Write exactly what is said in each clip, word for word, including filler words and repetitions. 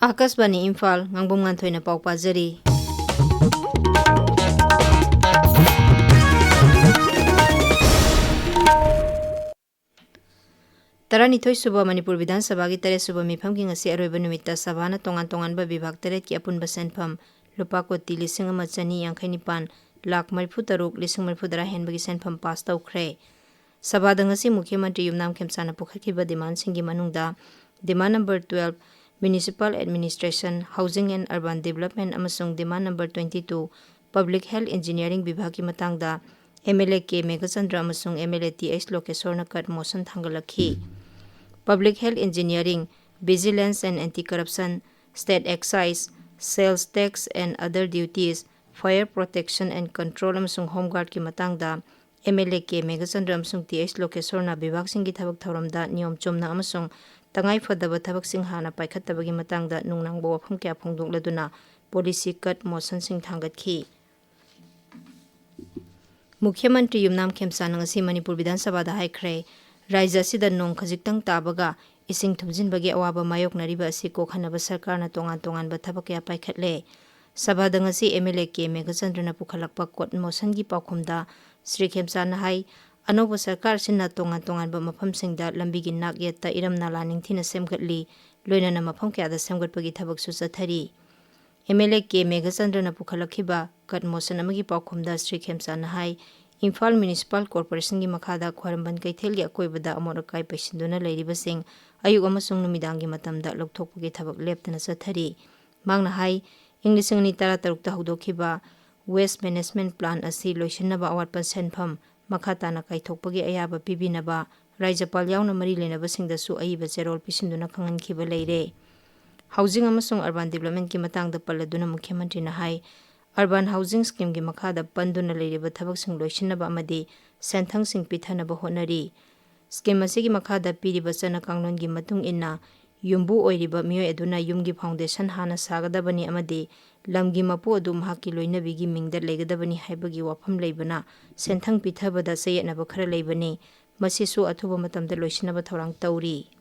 ꯑꯥꯀꯥꯁꯕꯥꯅꯤ ꯏꯝꯐꯥꯜ, ꯉꯥꯡꯕꯝ ꯉꯥꯟꯊꯣꯏꯅ ꯄꯥꯎ ꯄꯥꯖꯔꯤ꯫ ꯇꯔꯥꯅꯤꯊꯣꯏ ꯁꯨꯕ ꯃꯅꯤꯄꯨꯔ ꯕꯤꯙꯥꯟ ꯁꯚꯥꯒꯤ ꯇꯔꯦꯠ ꯁꯨꯕ ꯃꯤꯐꯝꯒꯤ ꯉꯁꯤ ꯑꯔꯣꯏꯕ ꯅꯨꯃꯤꯠꯇ ꯁꯚꯥꯅ ꯇꯣꯉꯥꯟ ꯇꯣꯉꯥꯟꯕ ꯕꯤꯚꯥꯒ ꯇꯔꯦꯠꯀꯤ ꯑꯄꯨꯟꯕ ꯁꯦꯟꯐꯝ ꯂꯨꯄꯥ ꯀꯣꯇꯤ ꯂꯤꯁꯤꯡ ꯑꯃ ꯆꯅꯤ ꯌꯥꯡꯈꯩ ꯅꯤꯄꯥꯟ ꯂꯥꯈ ꯃꯔꯤꯐꯨ ꯇꯔꯨꯛ ꯂꯤꯁꯤꯡ ꯃꯔꯤꯐꯨ ꯇꯔꯥ ꯍꯦꯟꯕꯒꯤ ꯁꯦꯟꯐꯝ ꯄꯥꯁ ꯇꯧꯈ꯭ꯔꯦ꯫ ꯁꯚꯥꯗ ꯉꯁꯤ ꯃꯨꯈ꯭ꯌ ꯃꯟꯇ꯭ꯔꯤ ꯌꯨꯝꯅꯥꯝ ꯈꯦꯝꯆꯥꯟꯅ ꯄꯨꯈꯠꯈꯤꯕ ꯗꯤꯃꯥꯟꯁꯤꯡꯒꯤ ꯃꯅꯨꯡꯗ demand number twelve, Municipal Administration, Housing and Urban Development ꯑꯃꯁꯨꯡ demand number twenty two, Public Health Engineering ꯕꯤꯚꯥꯒꯀꯤ ꯃꯇꯥꯡꯗ M L A K Meghachandra ꯑꯃꯁꯨꯡ M L A T H ꯂꯣꯀꯦꯁꯣꯔꯅ ꯀꯠ ꯃꯣꯁꯟ ꯊꯥꯡꯒꯠꯂꯛꯈꯤ꯫ Public Health Engineering, Vigilance and Anti-Corruption, State Excise, Sales Tax and Other Duties, Fire Protection and Control ꯑꯃꯁꯨꯡ Home Guardꯀꯤ ꯃꯇꯥꯡꯗ M L A K Meghachandra ꯑꯃꯁꯨꯡ T H ꯂꯣꯀꯦꯁꯣꯔꯅ ꯕꯤꯚꯥꯒꯁꯤꯡꯒꯤ ꯊꯕꯛ ꯊꯧꯔꯝꯗ ꯅꯤꯌꯣꯝ ꯆꯨꯝꯅ ꯑꯃꯁꯨꯡ ꯇꯉꯥꯏ ꯐꯗꯕ ꯊꯕꯛꯁꯤꯡ ꯍꯥꯟꯅ ꯄꯥꯏꯈꯠꯇꯕꯒꯤ ꯃꯇꯥꯡꯗ ꯅꯨꯡꯅꯥꯡꯕ ꯋꯥꯐꯝ ꯀꯌꯥ ꯐꯣꯡꯗꯣꯛꯂꯗꯨꯅ ꯄꯣꯂꯤꯁꯤ ꯀꯠ ꯃꯣꯁꯟꯁꯤꯡ ꯊꯥꯡꯒꯠꯈꯤ꯫ ꯃꯨꯈ꯭ꯌ ꯃꯟꯇ꯭ꯔꯤ ꯌꯨꯝꯅꯥꯝ ꯈꯦꯝꯆꯥꯟꯅ ꯉꯁꯤ ꯃꯅꯤꯄꯨꯔ ꯕꯤꯙꯥꯟ ꯁꯚꯥꯗ ꯍꯥꯏꯈ꯭ꯔꯦ, ꯔꯥꯖ꯭ꯌ ꯑꯁꯤꯗ ꯅꯣꯡ ꯈꯖꯤꯛꯇꯪ ꯇꯥꯕꯒ ꯏꯁꯤꯡ ꯊꯨꯝꯖꯤꯟꯕꯒꯤ ꯑꯋꯥꯕ ꯃꯥꯌꯣꯛꯅꯔꯤꯕ ꯑꯁꯤ ꯀꯣꯛꯍꯟꯅꯕ ꯁꯔꯀꯥꯔꯅ ꯇꯣꯉꯥꯟ ꯇꯣꯉꯥꯟꯕ ꯊꯕꯛ ꯀꯌꯥ ꯄꯥꯏꯈꯠꯂꯦ꯫ ꯁꯚꯥꯗ ꯉꯁꯤ ꯑꯦꯝ ꯑꯦꯜ ꯑꯦ ꯀꯦ ꯃꯦꯘꯆꯟꯗ꯭ꯔꯅ ꯄꯨꯈꯠꯂꯛꯄ ꯀꯣꯔꯠ ꯃꯣꯁꯟꯒꯤ ꯄꯥꯎꯈꯨꯝꯗ ꯁ꯭ꯔꯤ ꯈꯦꯝꯆꯥꯟꯅ ꯍꯥꯏ, ꯑꯅꯧꯕ ꯁꯔꯀꯥꯔ ꯑꯁꯤꯅ ꯇꯣꯉꯥꯟ ꯇꯣꯉꯥꯟꯕ ꯃꯐꯝꯁꯤꯡꯗ ꯂꯝꯕꯤꯒꯤ ꯅꯥꯛ ꯌꯦꯠꯇ ꯏꯔꯝ ꯅꯂꯥ ꯅꯤꯡꯊꯤꯅ ꯁꯦꯝꯒꯠꯂꯤ, ꯂꯣꯏꯅꯅ ꯃꯐꯝ ꯀꯌꯥꯗ ꯁꯦꯝꯒꯠꯄꯒꯤ ꯊꯕꯛꯁꯨ ꯆꯠꯊꯔꯤ꯫ ꯑꯦꯝ ꯑꯦꯜ ꯑꯦ ꯀꯦ ꯃꯦꯘꯆꯟꯗ꯭ꯔꯅ ꯄꯨꯈꯠꯂꯛꯈꯤꯕ ꯀꯠ ꯃꯣꯁꯟ ꯑꯃꯒꯤ ꯄꯥꯎꯈꯨꯝꯗ ꯁ꯭ꯔꯤ ꯈꯦꯝꯆꯥꯟꯅ ꯍꯥꯏ, ꯏꯝꯐꯥꯜ ꯃ꯭ꯌꯨꯅꯤꯁꯤꯄꯥꯜ ꯀꯣꯔꯄꯣꯔꯦꯁꯟꯒꯤ ꯃꯈꯥꯗ ꯈ꯭ꯋꯥꯏꯔꯝꯕꯟ ꯀꯩꯊꯦꯜꯒꯤ ꯑꯀꯣꯏꯕꯗ ꯑꯃꯣꯠ ꯑꯀꯥꯏ ꯄꯩꯁꯤꯟꯗꯨꯅ ꯂꯩꯔꯤꯕꯁꯤꯡ ꯑꯌꯨꯛ ꯑꯃꯁꯨꯡ ꯅꯨꯃꯤꯗꯥꯡꯒꯤ ꯃꯇꯝꯗ ꯂꯧꯊꯣꯛꯄꯒꯤ ꯊꯕꯛ ꯂꯦꯞꯇꯅ ꯆꯠꯊꯔꯤ꯫ ꯃꯍꯥꯛꯅ ꯍꯥꯏ, ꯏꯪ ꯂꯤꯁꯤꯡ ꯑꯅꯤ ꯇꯔꯥꯇꯔꯨꯛꯇ ꯍꯧꯗꯣꯛꯈꯤꯕ Waste Management Plan ꯑꯁꯤ ꯂꯣꯏꯁꯤꯟꯅꯕ ꯑꯋꯥꯠꯄ ꯁꯦꯟꯐꯝ ꯃꯈꯥ ꯇꯥꯅ ꯀꯥꯏꯊꯣꯛꯄꯒꯤ ꯑꯌꯥꯕ ꯄꯤꯕꯤꯅꯕ ꯔꯥꯖ꯭ꯌꯄꯥꯜ ꯌꯥꯎꯅ ꯃꯔꯤ ꯂꯩꯅꯕꯁꯤꯡꯗꯁꯨ ꯑꯏꯕ ꯆꯦꯔꯣꯜ ꯄꯤꯁꯤꯟꯗꯨꯅ ꯈꯪꯍꯟꯈꯤꯕ ꯂꯩꯔꯦ꯫ ꯍꯥꯎꯖꯤꯡ ꯑꯃꯁꯨꯡ ꯑꯔꯕꯥꯟ ꯗꯤꯕ꯭ꯂꯞꯃꯦꯟꯠꯀꯤ ꯃꯇꯥꯡꯗ ꯄꯜꯂꯗꯨꯅ ꯃꯨꯈ꯭ꯌ ꯃꯟꯇ꯭ꯔꯤꯅ ꯍꯥꯏ, ꯑꯔꯕꯥꯟ ꯍꯥꯎꯖꯤꯡ ꯁ꯭ꯀꯤꯝꯒꯤ ꯃꯈꯥꯗ ꯄꯟꯗꯨꯅ ꯂꯩꯔꯤꯕ ꯊꯕꯛꯁꯤꯡ ꯂꯣꯏꯁꯤꯟꯅꯕ ꯑꯃꯗꯤ ꯁꯦꯟꯊꯪꯁꯤꯡ ꯄꯤꯊꯅꯕ ꯍꯣꯠꯅꯔꯤ꯫ ꯁ꯭ꯀꯤꯝ ꯑꯁꯤꯒꯤ ꯃꯈꯥꯗ ꯄꯤꯔꯤꯕ ꯆꯠꯅ ꯀꯥꯡꯂꯣꯟꯒꯤ ꯃꯇꯨꯡ ꯏꯟꯅ ꯌꯨꯝꯕꯨ ꯑꯣꯏꯔꯤꯕ ꯃꯤꯑꯣꯏ ꯑꯗꯨꯅ ꯌꯨꯝꯒꯤ ꯐꯥꯎꯟꯗꯦꯁꯟ ꯍꯥꯟꯅ ꯁꯥꯒꯗꯕꯅꯤ ꯑꯃꯗꯤ ꯂꯝꯒꯤ ꯃꯄꯨ ꯑꯗꯨ ꯃꯍꯥꯛꯀꯤ ꯂꯣꯏꯅꯕꯤꯒꯤ ꯃꯤꯡꯗ ꯂꯩꯒꯗꯕꯅꯤ ꯍꯥꯏꯕꯒꯤ ꯋꯥꯐꯝ ꯂꯩꯕꯅ ꯁꯦꯟꯊꯪ ꯄꯤꯊꯕꯗ ꯆꯌꯦꯠꯅꯕ ꯈꯔ ꯂꯩꯕꯅꯤ꯫ ꯃꯁꯤꯁꯨ ꯑꯊꯨꯕ ꯃꯇꯝꯗ ꯂꯣꯏꯁꯤꯟꯅꯕ ꯊꯧꯔꯥꯡ ꯇꯧꯔꯤ꯫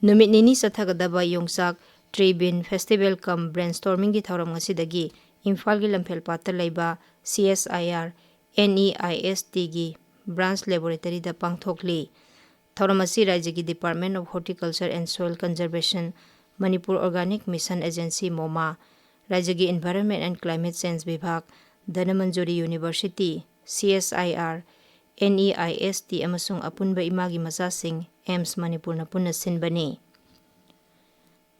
ꯅꯨꯃꯤꯠ ꯅꯤꯅꯤ ꯆꯠꯊꯒꯗꯕ ꯌꯣꯡꯆꯥꯛ ꯇ꯭ꯔꯤꯕꯤꯟ ꯐꯦꯁꯇꯤꯚꯦꯜ ꯀꯝ ꯕ꯭ꯔꯦꯟꯁ꯭ꯇꯣꯔꯃꯤꯡꯒꯤ ꯊꯧꯔꯝ ꯉꯁꯤꯗꯒꯤ ꯏꯝꯐꯥꯜꯒꯤ ꯂꯝꯐꯦꯜ ꯄꯥꯠꯇ ꯂꯩꯕ ꯁꯤ S I R N E I ꯑꯦꯁ ꯇꯤꯒꯤ ꯕ꯭ꯔꯥꯟꯁ ꯂꯦꯕꯣꯔꯦꯇꯔꯤꯗ ꯄꯥꯡꯊꯣꯛꯂꯤ꯫ ꯊꯧꯔꯝ ꯑꯁꯤ ꯔꯥꯖ꯭ꯌꯒꯤ Department of Horticulture and Soil Conservation, Manipur Organic Mission Agency, ꯃꯣꯃꯥ, ꯔꯥꯖ꯭ꯌꯒꯤ Environment and Climate Change ꯕꯤꯚꯥꯒ, Dhanamanjuri university, C S I R, N E I S T ꯑꯃꯁꯨꯡ ꯑꯄꯨꯟꯕ ꯏꯃꯥꯒꯤ ꯃꯆꯥꯁꯤꯡ, ꯑꯦꯝꯁ ꯃꯅꯤꯄꯨꯔꯅ ꯄꯨꯟꯅ ꯁꯤꯟꯕꯅꯤ꯫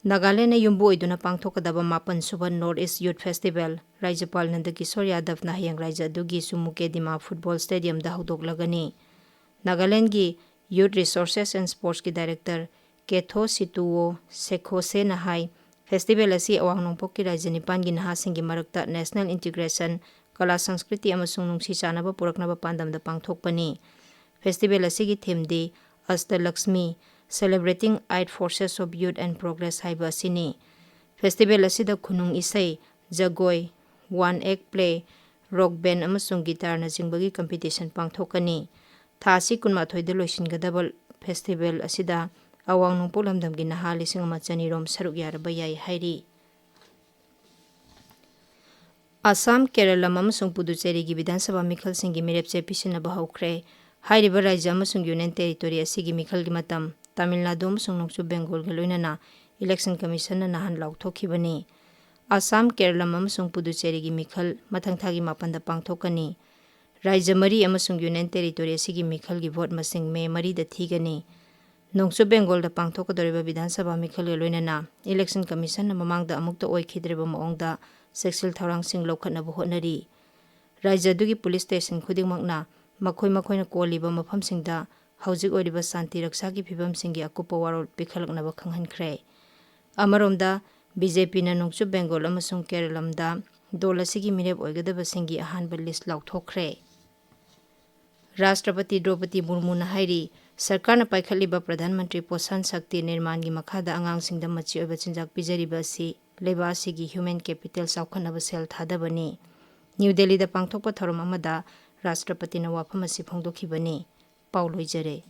ꯅꯥꯒꯥꯂꯦꯟꯗꯅ ꯌꯨꯝꯕꯨ ꯑꯣꯏꯗꯨꯅ ꯄꯥꯡꯊꯣꯛꯀꯗꯕ ꯃꯥꯄꯟ ꯁꯨꯕ North East Youth Festival ꯔꯥꯖ꯭ꯌꯄꯥꯜ Nanda Kishore ꯌꯥꯗꯕꯅ ꯍꯌꯦꯡ ꯔꯥꯖ꯭ꯌ ꯑꯗꯨꯒꯤ ꯆꯨꯃꯨꯀꯦꯗꯤꯃꯥ ꯐꯨꯠꯕꯣꯜ ꯁ꯭ꯇꯦꯗꯤꯌꯝꯗ ꯍꯧꯗꯣꯛꯂꯒꯅꯤ꯫ ꯅꯥꯒꯥꯂꯦꯟꯗꯒꯤ Youth Resources and Sportsꯀꯤ ꯗꯥꯏꯔꯦꯛꯇꯔ ꯀꯦꯊꯣ ꯁꯤꯇꯨꯋꯣ ꯁꯦꯈꯣꯁꯦꯅ ꯍꯥꯏ, ꯐꯦꯁꯇꯤꯚꯦꯜ ꯑꯁꯤ ꯑꯋꯥꯡ ꯅꯣꯡꯄꯣꯛꯀꯤ ꯔꯥꯖ꯭ꯌ ꯅꯤꯄꯥꯟꯒꯤ ꯅꯍꯥꯁꯤꯡꯒꯤ ꯃꯔꯛꯇ ꯅꯦꯁꯅꯦꯜ ꯏꯟꯇꯤꯒ꯭ꯔꯦꯁꯟ, ꯀꯂꯥ ꯁꯪꯁꯀ꯭ꯔꯤꯇꯤ ꯑꯃꯁꯨꯡ ꯅꯨꯡꯁꯤ ꯆꯥꯟꯅꯕ ꯄꯨꯔꯛꯅꯕ ꯄꯥꯟꯗꯝꯗ ꯄꯥꯡꯊꯣꯛꯄꯅꯤ꯫ ꯐꯦꯁꯇꯤꯚꯦꯜ ꯑꯁꯤꯒꯤ ꯊꯤꯝꯗꯤ ꯑꯁꯇ Lakshmi, Celebrating Eight Forces of Youth and Progress ꯍꯥꯏꯕ ꯑꯁꯤꯅꯤ꯫ ꯐꯦꯁꯇꯤꯚꯦꯜ ꯑꯁꯤꯗ ꯈꯨꯅꯨꯡ ꯏꯁꯩ, ꯖꯒꯣꯏ, ꯋꯥꯟ ꯑꯦꯛ ꯄ꯭ꯂꯦ, ꯔꯣꯛ ꯕꯦꯟ ꯑꯃꯁꯨꯡ ꯒꯤꯇꯥꯔꯅꯆꯤꯡꯕꯒꯤ ꯀꯝꯄꯤꯇꯤꯁꯟ ꯄꯥꯡꯊꯣꯛꯀꯅꯤ꯫ ꯊꯥ ꯑꯁꯤ ꯀꯨꯟꯃꯥꯊꯣꯏꯗ ꯂꯣꯏꯁꯤꯟꯒꯗꯕ ꯐꯦꯁꯇꯤꯚꯦꯜ ꯑꯁꯤꯗ ꯑꯋꯥꯡ ꯅꯣꯡꯄꯣꯛ ꯂꯝꯗꯝꯒꯤ ꯅꯍꯥ ꯂꯤꯁꯤꯡ ꯑꯃ ꯆꯅꯤꯔꯣꯝ ꯁꯔꯨꯛ ꯌꯥꯔꯕ ꯌꯥꯏ ꯍꯥꯏꯔꯤ꯫ ꯑꯁꯥꯝ, ꯀꯦꯔꯂꯝ ꯑꯃꯁꯨꯡ ꯄꯨꯗꯨꯆꯦꯔꯤꯒꯤ ꯕꯤꯙꯥꯟ ꯁꯚꯥ ꯃꯤꯈꯜꯁꯤꯡꯒꯤ ꯃꯤꯔꯦꯞꯆꯦ ꯄꯤꯁꯤꯟꯅꯕ ꯍꯧꯈ꯭ꯔꯦ꯫ ꯍꯥꯏꯔꯤꯕ ꯔꯥꯖ꯭ꯌ ꯑꯃꯁꯨꯡ ꯌꯨꯅꯤꯌꯟ ꯇꯦꯔꯤꯇꯣꯔꯤ ꯑꯁꯤꯒꯤ ꯃꯤꯈꯜꯒꯤ ꯃꯇꯝ ꯇꯥꯃꯤꯜ ꯅꯥꯗꯨ ꯑꯃꯁꯨꯡ ꯅꯣꯡꯆꯨꯞ ꯕꯦꯡꯒꯣꯜꯒ ꯂꯣꯏꯅꯅ ꯏꯂꯦꯛꯁꯟ ꯀꯃꯤꯁꯟꯅ ꯅꯍꯥꯟ ꯂꯥꯎꯊꯣꯛꯈꯤꯕꯅꯤ꯫ ꯑꯁꯥꯝ, ꯀꯦꯔꯂꯝ ꯑꯃꯁꯨꯡ ꯄꯨꯗꯨꯆꯦꯔꯤꯒꯤ ꯃꯤꯈꯜ ꯃꯊꯪ ꯊꯥꯒꯤ ꯃꯥꯄꯟꯗ ꯄꯥꯡꯊꯣꯛꯀꯅꯤ꯫ ꯔꯥꯖ꯭ꯌ ꯃꯔꯤ ꯑꯃꯁꯨꯡ ꯌꯨꯅꯤꯌꯟ ꯇꯦꯔꯤꯇꯣꯔꯤ ꯑꯁꯤꯒꯤ ꯃꯤꯈꯜꯒꯤ ꯚꯣꯠ ꯃꯁꯤꯡ ꯃꯦ ꯃꯔꯤꯗ ꯊꯤꯒꯅꯤ꯫ ꯅꯣꯡꯆꯨꯞ ꯕꯦꯡꯒꯣꯜꯗ ꯄꯥꯡꯊꯣꯛꯀꯗꯧꯔꯤꯕ ꯕꯤꯙꯥꯟ ꯁꯚꯥ ꯃꯤꯈꯜꯒ ꯂꯣꯏꯅꯅ ꯏꯂꯦꯛꯁꯟ ꯀꯃꯤꯁꯟꯅ ꯃꯃꯥꯡꯗ ꯑꯃꯨꯛꯇ ꯑꯣꯏꯈꯤꯗ꯭ꯔꯤꯕ ꯃꯑꯣꯡꯗ ꯆꯦꯛꯁꯤꯜ ꯊꯧꯔꯥꯡꯁꯤꯡ ꯂꯧꯈꯠꯅꯕ ꯍꯣꯠꯅꯔꯤ꯫ ꯔꯥꯖ꯭ꯌ ꯑꯗꯨꯒꯤ ꯄꯨꯂꯤꯁ ꯁ꯭ꯇꯦꯁꯟ ꯈꯨꯗꯤꯡꯃꯛꯅ ꯃꯈꯣꯏ ꯃꯈꯣꯏꯅ ꯀꯣꯜꯂꯤꯕ ꯃꯐꯝꯁꯤꯡꯗ ꯍꯧꯖꯤꯛ ꯑꯣꯏꯔꯤꯕ ꯁꯥꯟꯇꯤ ꯔꯛꯁꯥꯒꯤ ꯐꯤꯕꯝꯁꯤꯡꯒꯤ ꯑꯀꯨꯞꯄ ꯋꯥꯔꯣꯜ ꯄꯤꯈꯠꯂꯛꯅꯕ ꯈꯪꯍꯟꯈ꯭ꯔꯦ꯫ ꯑꯃꯔꯣꯝꯗ, ꯕꯤ ꯖꯦ ꯄꯤꯅ ꯅꯣꯡꯆꯨꯞ ꯕꯦꯡꯒꯣꯜ ꯑꯃꯁꯨꯡ ꯀꯦꯔꯂꯝꯗ ꯗꯣꯜ ꯑꯁꯤꯒꯤ ꯃꯤꯔꯦꯞ ꯑꯣꯏꯒꯗꯕꯁꯤꯡꯒꯤ ꯑꯍꯥꯟꯕ ꯂꯤꯁ ꯂꯥꯎꯊꯣꯛꯈ꯭ꯔꯦ꯫ ꯔꯥꯁꯇ꯭ꯔꯄꯇꯤ ꯗ꯭ꯔꯧꯄꯗꯤ ꯃꯨꯔꯃꯨꯅ ꯍꯥꯏꯔꯤ, ꯁꯔꯀꯥꯔꯅ ꯄꯥꯏꯈꯠꯂꯤꯕ ꯄ꯭ꯔꯙꯥꯟ ꯃꯟꯇ꯭ꯔꯤ ꯄꯣꯁꯥꯟ ꯁꯛꯇꯤ ꯅꯤꯔꯃꯥꯟꯒꯤ ꯃꯈꯥꯗ ꯑꯉꯥꯡꯁꯤꯡꯗ ꯃꯆꯤ ꯑꯣꯏꯕ ꯆꯤꯟꯖꯥꯛ ꯄꯤꯖꯔꯤꯕ ꯑꯁꯤ ꯂꯩꯕꯥꯛ ꯑꯁꯤꯒꯤ ꯍ꯭ꯌꯨꯃꯦꯟ ꯀꯦꯄꯤꯇꯦꯜ ꯆꯥꯎꯈꯠꯅꯕ ꯁꯦꯜ ꯊꯥꯗꯕꯅꯤ꯫ ꯅ꯭ꯌꯨ ꯗꯦꯜꯂꯤꯗ ꯄꯥꯡꯊꯣꯛꯄ ꯊꯧꯔꯝ ꯑꯃꯗ ꯔꯥꯁꯇ꯭ꯔꯄꯇꯤꯅ ꯋꯥꯐꯝ ꯑꯁꯤ ꯐꯣꯡꯗꯣꯛꯈꯤꯕꯅꯤ꯫ ꯄꯥꯎ ꯂꯣꯏꯖꯔꯦ꯫